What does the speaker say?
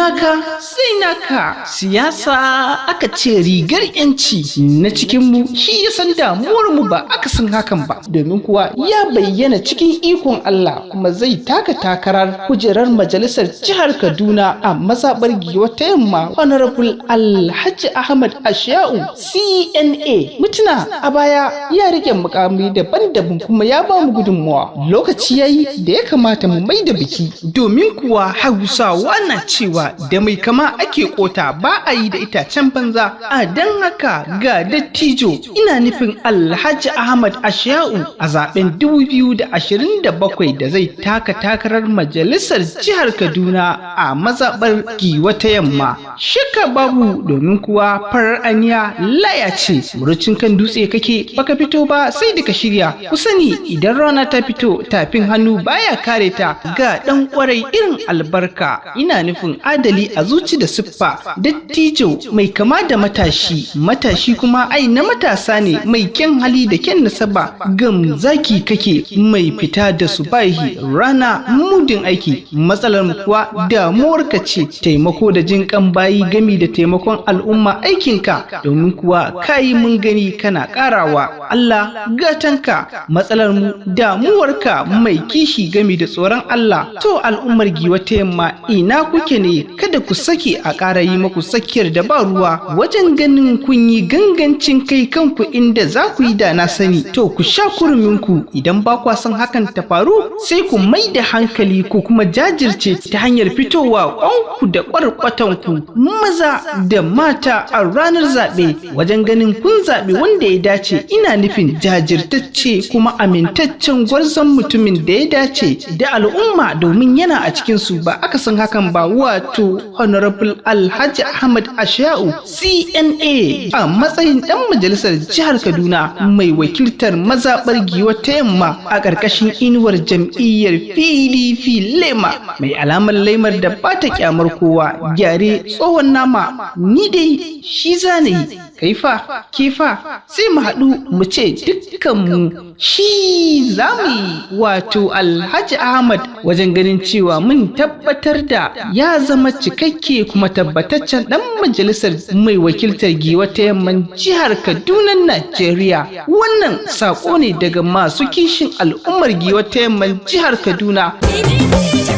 Naka sai naka. Siyasa aka ce rigar yanci, na cikinmu shi ya san damuwarmu, ba aka san hakan ba, domin kuwa ya bayyana cikin ikon Allah kuma zai taka takarar kujerar majalisar jihar Kaduna a mazaɓar Giwa ta Yamma, Honorable Alhaji Ahmad Ashiya'u CNA. Mutuna a baya ya rike mukami daban-daban kuma ya ba mu gudunmawa. Lokaci yayi da ya kamata mu mai da biki, domin kuwa Hausawa na cewa da mai kama ake kota, ba a yi da itacen banza. A don haka ga dattijo, ina nufin Alhaji Ahmad Ashiya'u, a zaben 2027 da zai taka takarar majalisar jihar Kaduna a mazaɓar Giwa ta Yamma. Shakka babu, domin kuwa farar aniya laya ce, murucin kan dutse kake baka fito ba sai da ka shirya. Ku sani, idan rana ta fito, tafin hannu baya kare ta. Ga dan kwarai irin albarka, ina nufin adali a zuci da siffa, dattijo mai kama da matashi, matashi kuma ai na matasa ne, mai kyan hali da kyan nasaba. Gam zaki kake mai fita da subahi rana mudin aiki. Matsalar mu kuwa damuwar ka ce, taimako da jin kan bayi gami da taimakon al'umma aikinka, domin kuwa kayi mun gani kana karawa. Allah gatanka. Matsalar mu damuwarka, mai kishi gami da tsoron Allah. To al'ummar Giwa ta Yamma, ina kuke ne? Kada ku sake a ƙara yi maku tsakiyar da ba ruwa wajen ganin kun yi gangancin kai kanku inda za ku yi da na sani. To ku sha kurminku. Idan ba kwa son hakan ta faru, sai ku mai da hankali ku kuma jajirce ta hanyar fitowa kwanku da kwarkwatanku, maza da mata, a ranar zaɓe wajen ganin kun zaɓi wanda ya dace, ina nufin jajirtacce kuma amintaccen gwarzon mutumin da ya dace da al'umma, domin yana a cikinsu, ba aka san hakan ba, wato Honorable Alhaji Ahmad Ashiya'u CNA a matsayin ɗan majalisar jihar Kaduna mai wakiltar mazaɓar Giwa ta Yamma a ƙarƙashin inuwar jam'iyyar PDP Lema mai alamar laimar da ba ta kyamar kowa. Gyare tsohon nama, ni dai shi zane yi. Kaifa kefa, sai mu haɗu mu ce dukkanmu shi za mu yi, wato Alhaji Ahmad, wajen ganin cewa mun tabbatar da ya zama cikakke kuma tabbataccen ɗan majalisar mai wakiltar Giwa ta Yamman jihar Kaduna, Najeriya. Wannan saƙo ne daga masu kishin al'ummar Giwa ta Yamman jihar Kaduna. PDP.